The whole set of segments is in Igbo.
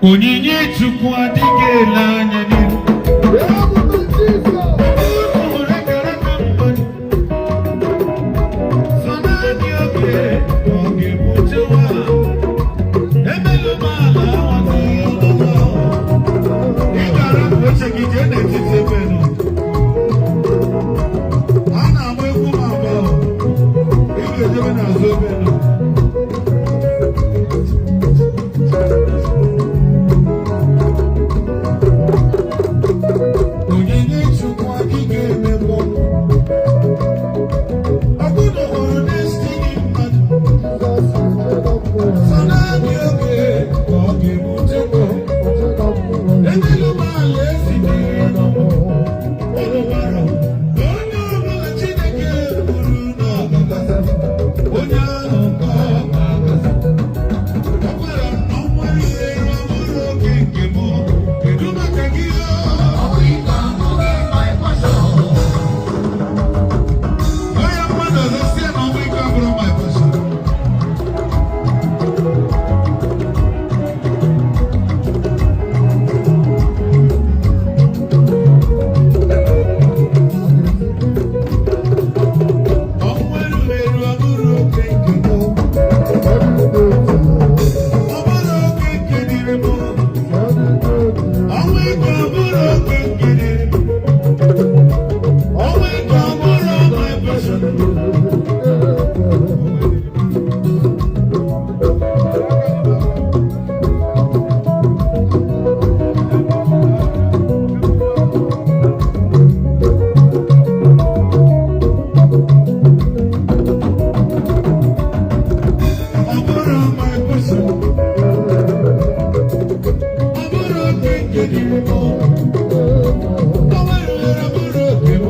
Onyinye Chukwu adịghị ele anya n'ihu. Unu hụrụ akara aka mmadụ. Sọ naanị oge ka ọ ga-egbuchewa. Emelu m ala aghọtaghị ọnụnọ. Ị ga-arapụ oche gị jee n'etiti ebe nọ. A na-agba egwu ma agba. Ị ga-ejebe n'azụ ebe nọ. Onyinye Chukwu adịghị emekwa. Ọbụna hụrụ destiny mmadụ. Sọ naanị oge ka ọ ga-ebutekwa. Emelu m ala esitere n'ọnwụ. Unu mara na onye ọbụla Chineke kwuru na ọ ga-agọzi, onye ahụ ka ọ ga-agọzi. Ọ gwara m na ọnwa ruru eru abụrụ oge nke m. Kedu maka gị? Onye mmadụ ọzọ si na ọnwa ike abụrụ my portion. Ọnwa eruru eru abụrụ oge nke m. Ọ bụrụ oge nke dịrị m. Ọnwa ike ọ bụrụ oge nke dịrị m. Ọnwa ike ọ bụrụ my portion. Ọ bụrụ my portion. Ọ bụrụ oge nke dịrị m. Ọnwa eruru eru abụrụ oge m.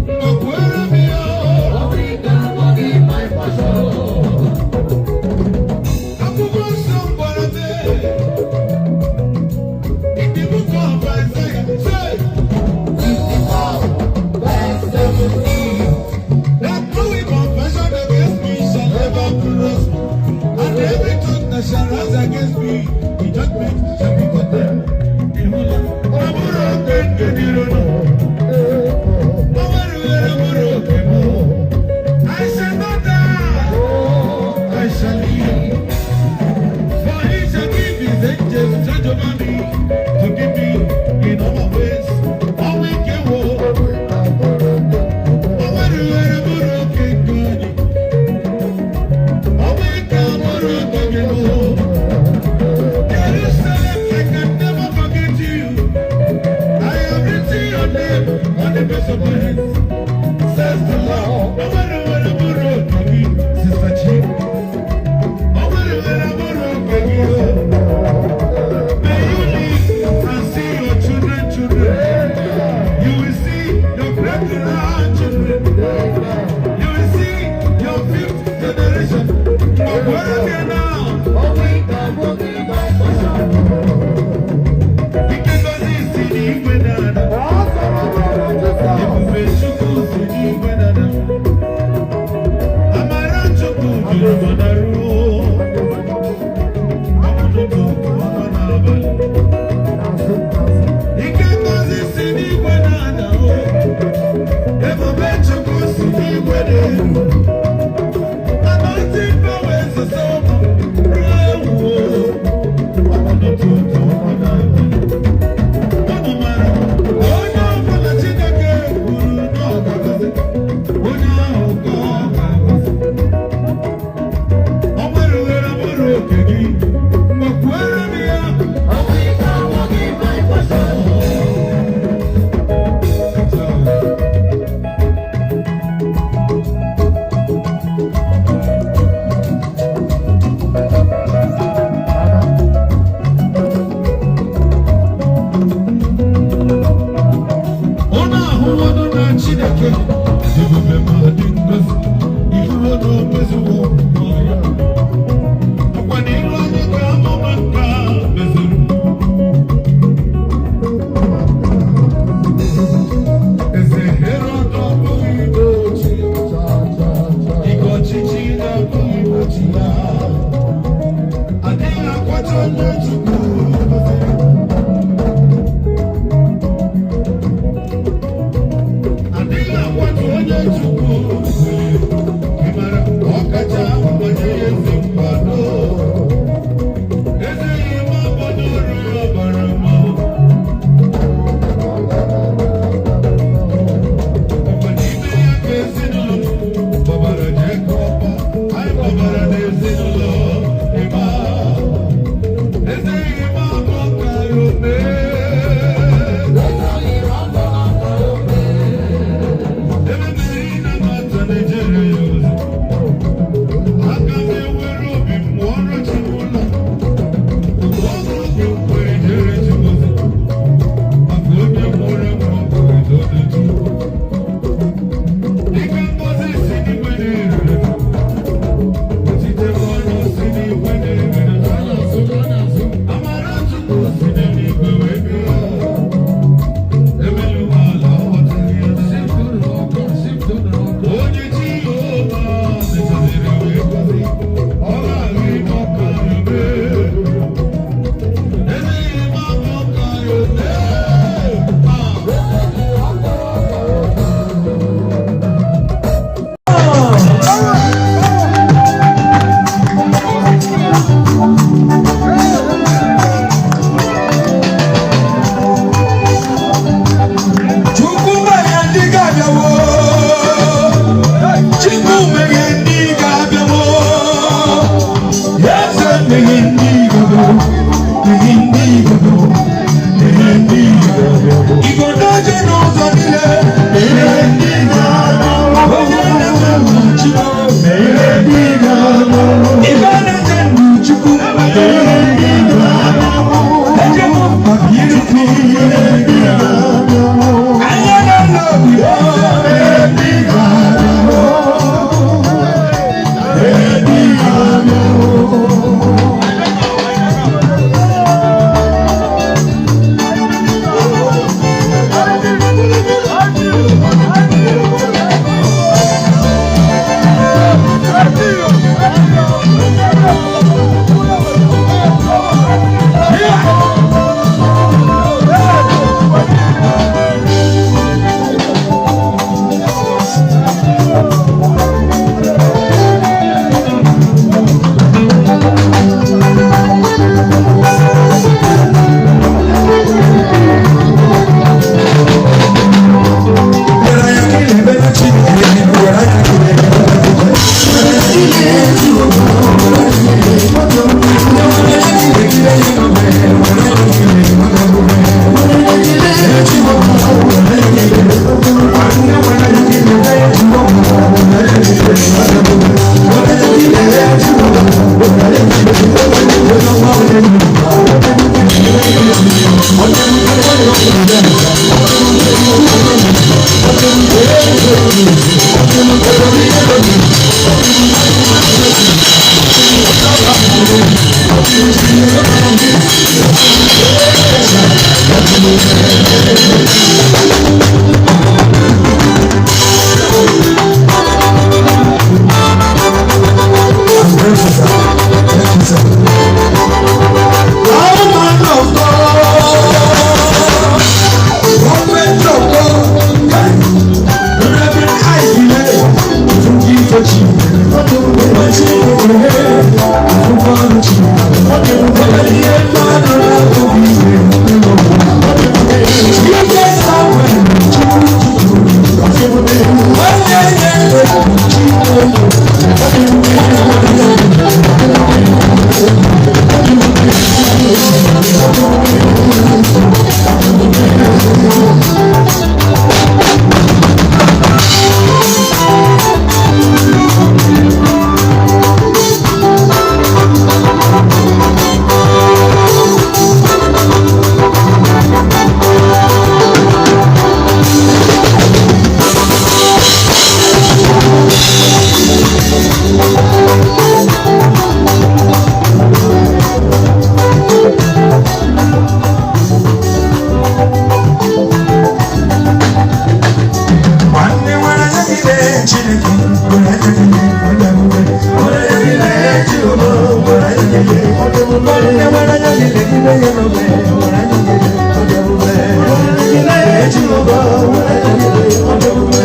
Mgbakwuere m ya. Akwụkwọ nsọ m gwara m, in the book of Isaiah, say, that no weapon fashioned against me shall ever prosper, and every tongue that shall rise against me in judgment shall be condemned. Ịhụla? Ọ bụrụ oge nke dịrị unu, ọ nwere ohere bụrụ oge m. I shall not die, I shall live. For he shall give his angels charge over me to keep me in all my ways. Ọnwụ ike wo, ọ nwere ohere bụrụ oge nke anyị. Ọnwụ ike abụrụ oge gị wo. Jerusalem, I can never forget you. I have written your name on the base of my hands. Says the Lord. Ọ nwere ohere bụrụ oge gị, Sister Chi. Ọ nwere ohere bụrụ oge gị o. May you live and see your children, children. You will see your great grandchildren. You will see your fifth generation. But where are you now? Ike ngozi si n'igwe dada. Ebube Chukwu si n'igwe dada. Amara Chukwu juru m n'arụ. Ọ bụ n'ụtụtụ, ọnwa n'abalị. Ike ngozi si n'igwe dada o. Ebube Chukwu si n'igwe na-eru. Anointing power is a soul. Ruo ewu o. Ọ bụ n'ụtụtụ, ọnwa n'abalị. Unu mara onye ọbụla Chineke kwuru na ọ ga-agọzi, onye ahụ ka ọ ga-agọzi. Ọ nwere ohere bụrụ oke gị, mgbakwuere m ya. Unu ahụwanụ na Chineke dị ebube ma dị ngọzi, ihuwo na o mezuwo mmụọ ya. Ọkwa n'iru anyị ka amụma nke a mezuru. Eze Herọd ọ bụghị igbe ochie, ike ọchịchị na-abụghị igbochi ya. Adịghị akwacha onye Chukwu. Eze ihe ọkụ ka ya ome. Ebe mmeri na-amata na-ejere ya ozi. Aka m ewere obi m ọrụ chi ụlọ. Ọrụ obi m kwere jere chi ozi. Maka onye nwere mmụọ kwere dodo Chukwu. Dịka ngọzi si n'igwe na-erere. Otite mmanụ si n'igwe na-erere. Amara Chukwu si n'eluigwe wee bịa. Emelu ala ọghọtaghị ya. Onye chi ụba metụtara wee gozi, ọ ga-ahụ ime ọka ya mee. Eze ihe ime ọka ya mee. Ah. Chukwu mere ndị ga-abịawo. Chukwu mere ndị ga-abịawo. Eze mere ndị ga-abịawo. Mere ndị ga-abịawo. Mere ndị ga-abịawo. Igodo je n'ụzọ niile. Mere ndị ga-abịawo. Onye na-eche ndụ Chukwu. Mere ndị ga-abịawo. Ife na-eche ndụ Chukwu. Mere ndị ga-abịawo. Eje m mba beautiful. Mere ndị ga-abịawo. Anya na-ele obi. Mere ndị ga-abịawo. Mere ndị ga-abịawo. Nwanne nwere anya gị lee Chineke, nwere anya gị lee onye ebube, nwere anya gị lee Jehova, nwere anya gị lee onye ebube. Nwanne nwere anya gị lee ime ya n'obe, nwere anya gị lee onye ebube, nwere anya gị lee Jehova, nwere anya gị lee onye ebube.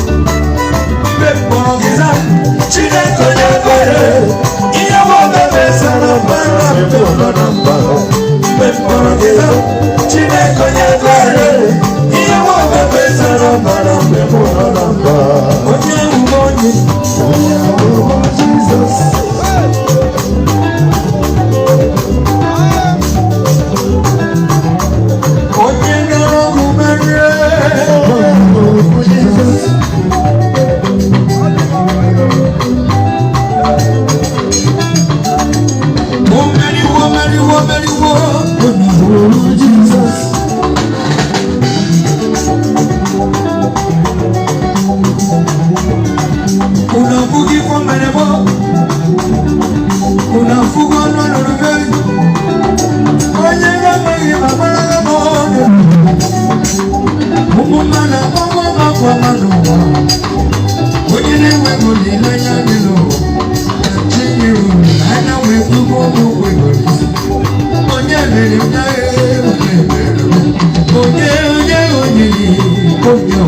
Mgbe mkpọrọ gị zaa, Chineke onye ebere, ihe ọma mesara mara mgbe ọ nọ na mba. Mgbe mkpọrọ gị zaa, Chineke onye ebere, ihe ọma mesara Ụmụ mmadụ akpọgwọ akwa n'ụwa. Onye na-enweghị olileanya dị n'ụwa. Chi nyere olileanya wee kwugo ụmụ n'isi. Onye mere m ya, onye mere m. Onye, onye, onye, onye.